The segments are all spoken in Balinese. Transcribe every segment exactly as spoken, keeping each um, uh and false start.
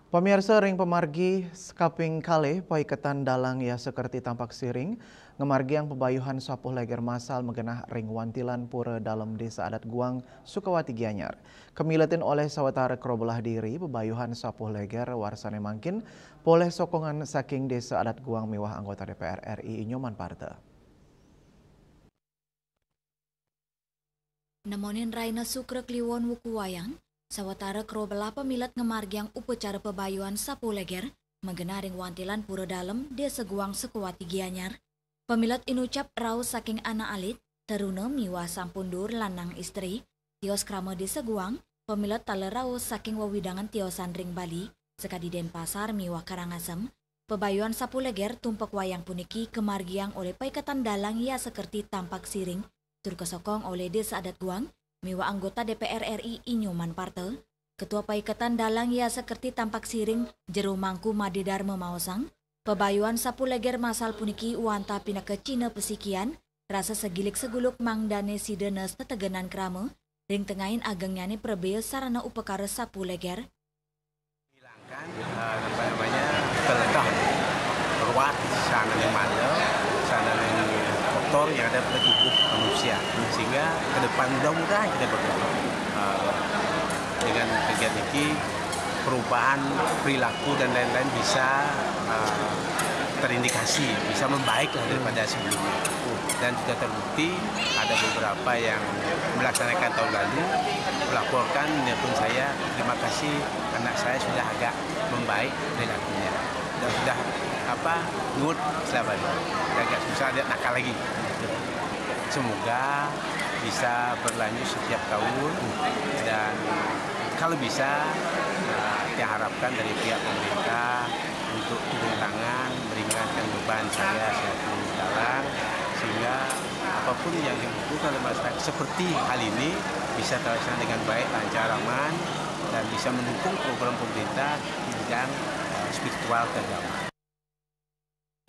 Pamirsa, ring pamargi sakaping kalih, paiketan dalang Yasa Kerti Tampak Siring ngamargiang pabayuhan sapuh leger massal magenah ring Wantilan Pura Dalem, Desa Adat Guang, Sukawati Gianyar. Kamiletin olih sawatara karobelah diri, pabayuhan sapuh leger warsané mangkin polih sokongan saking Desa Adat Guang miwah anggota D P R R I I Nyoman Parta. Nemonin rahina Sukra Kliwon wuku wayang, sawatara karobelah pamilet ngamargiang upacara pabayuhan sapuh leger magenah ring Wantilan Pura Dalem, Desa Guang, Sukawati Gianyar. Pamilet inucap rauh saking anak alit, teruna miwah sampun duur lanang istri, tios krama Desa Guang, pamilet taler rauh saking wewidangan tiosan ring Bali, sakadi Denpasar miwah Karangasem. Pabayuhan sapuh leger tumpek wayang puniki kamargiang olih paiketan dalang Yasa Kerti Tampak Siring, tur kasokong olih Desa Adat Guang miwah anggota D P R R I I Nyoman Parta, Ketua Paiketan Dalang Yasa Kerti Tampak Siring, Jero Mangku Madé Darma maosang, pabayuhan sapuh leger massal puniki wantah pinaka cihna pasikian, rasa sagilik saguluk mangdané sida nes tetegenan krama ring tengahing agengnyané prabéa sarana upakara sapuh leger. Menghilangkan, eh, apa namanya, keletah ruwet sananing manda, sananing kotor yang ada pada tubuh manusia. Sehingga ke depan, mudah-mudahan kita berdoa, eh, dengan kegiatan ini, perubahan perilaku dan lain-lain bisa, eh, terindikasi, bisa membaik lah daripada sebelumnya. Dan sudah terbukti ada beberapa yang melaksanakan tahun lalu, melaporkan, menelpon saya, "Terima kasih, anak saya sudah agak membaik perilakunya. Dan sudah, apa, nuwun selama ini. Sudah agak susah, tidak nakal lagi." Semoga bisa berlanjut setiap tahun, dan kalau bisa, eh, kita harapkan dari pihak pemerintah untuk turun tangan meringankan beban saya selaku dalang, sehingga apapun yang dibutuhkan oleh masyarakat seperti hal ini bisa terlaksana dengan baik, lancar, aman, dan bisa mendukung program pemerintah di bidang, eh, spiritual keagamaan.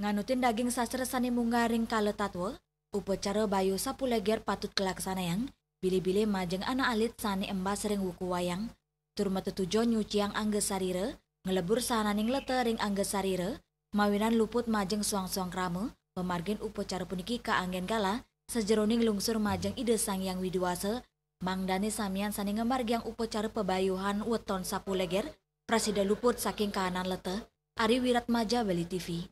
Nganutin daging sastra sané munggah ring kala tatwa, upacara bayuh sapuh leger patut kalaksanayang, bilih-bilih majeng anak alit sané embas ring wuku wayang, tur matetujon nyuciang angga sarira, nglebur sahananing leta ring angga sarira, mawinan luput majeng suang-suang krama. Pamargin upacara puniki kaanggén galah sajeroning lungsur majeng Ida Sang Hyang Widhi Wasa, mangdané samian sané ngamargiang upacara pabayuhan weton sapuh leger prasida luput saking kahanan leta. Ari Wiratmaja, Bali T V.